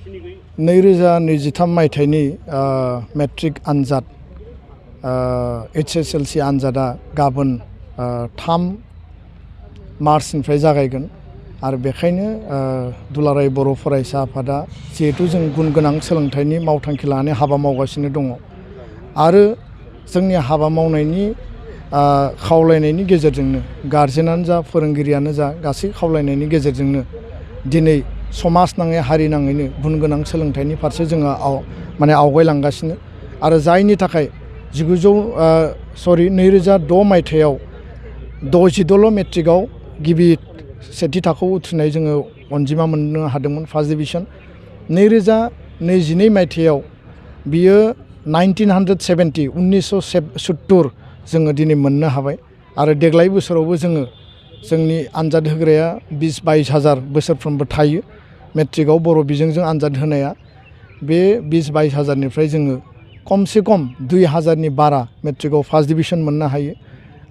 2023 मायथाइनि मेट्रिक आनजाद HSLC आनजादा गाबोन 3 मार्चनिफ्राय जागायगोन आरो बेखायनो दुलाराय बर' फरायसा आफादा जिहेतु जों गुन गोनां सोलोंथाइनि मावथांखि लानानै हाबा मावगासिनो दङ आरो जोंनि हाबा मावनायनि खावलायनायनि गेजेरजोंनो गार्जेनानो जा फोरोंगिरियानो जा गासै खावलायनायनि गेजेरजोंनो दिनै समाज नाङै हारि नाङैनो गुन गोनां सोलोंथाइनि फारसे जोङो आवगायलांगासिनो आरो जायनि थाखाय 2006 मायथाइयाव 62 मेट्रिकआव गिबि सेथि थाखोआव उथ्रिनाय जोङो अनजिमा मोननो हादोंमोन फार्स्ट डिभिजन 2022 मायथाइयाव बियो 1970 जोङो दिनै मोननो हाबाय आरो देग्लाय बोसोरावबो जोंनि आनजाद होग्राया 20-22 हाजार बोसोरफ्रोमबो थायो मेट्रिकआव बर' बिजोंजों आनजाद होनाया बे 20-22 हाजारनिफ्राय जोङो खमसे खम 2000नि बारा मेट्रिकआव फार्स्ट डिभिजन मोननो हायो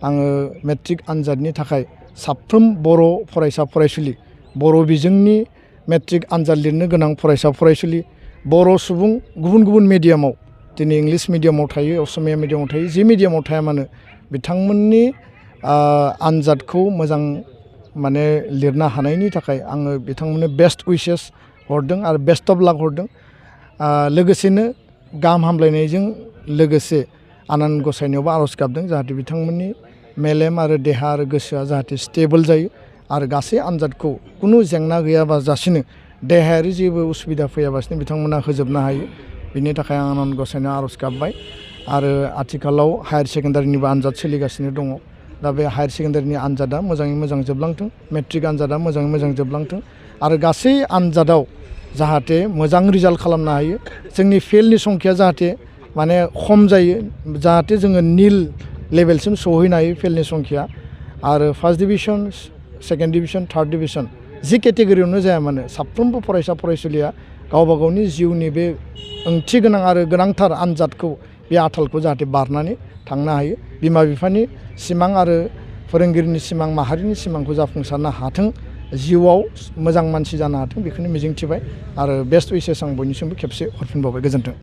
आङो मेट्रिक आनजादनि थाखाय साफ्रोम बर' फरायसा फरायसुलि बर' बिजोंनि मेट्रिक आनजाद लिरनो गोनां फरायसा फरायसुलि बर' सुबुं गुबुन मिडियामाव दिनै इंलिश मिडियामाव थायो असमिया मिडियामाव थायो जि मिडियामाव थाया मानो बिथांमोननि आनजादखौ मोजां लिरनो हानायनि थाखाय आङो बिथांमोननो बेस्ट उइसेस हरदों आरो बेस्ट अफ लाक हरदों लोगोसेनो गाहाम हामलायनायजों लोगोसे आनान गसायनायावबो आर'ज गाबदों जाहाथे बिथांमोननि मेलेम आरो देहा आरो गोसोआ जाहाथे स्टेबल जायो आरो गासै आनजादखौ खुनु जेंना गैयाबाजासिनो देहायारि जेबो उसुबिदा फैयाबासिनो बिथांमोना होजोबनो हायो बिनि थाखाय आं आनान गसायनायाव आर'ज गाबबाय आरो आथिखालाव हायार सेकेन्डारिनिबो आनजाद सोलिगासिनो दङ दा बे हायार सेकेन्डारिनि आनजादा मोजाङै मोजां जोबलांथों मेट्रिक आनजादा मोजाङै मोजां जोबलांथों आरो गासै आनजादाव जाहाथे मोजां रिजाल्ट खालामनो हायो जोंनि फेलनि संख्याया जाहाथे खम जायो जाहाथे जोङो निल लेभेलसिम सहैनो हायो फेलनि संख्या आरो first division second division third division जि केटेगरियावनो जाया मानो साफ्रोमबो फरायसा फरायसुलिया गावबा गावनि जिउनि बे ओंथि गोनां आरो गोनांथार आनजादखौ बे आथालखौ जाहाथे बारनानै थांनो हायो बिमा बिफानि सिमां आरो फोरोंगिरिनि सिमां माहारिनि सिमांखौ जाफुंसारनो हाथों जिउआव मोजां मानसि जानो हाथों बेखौनो मिजिंथिबाय आरो बेस्ट उइसेस आं बयनिसिमबो खेबसे हरफिनबावबाय गोजोन्थों।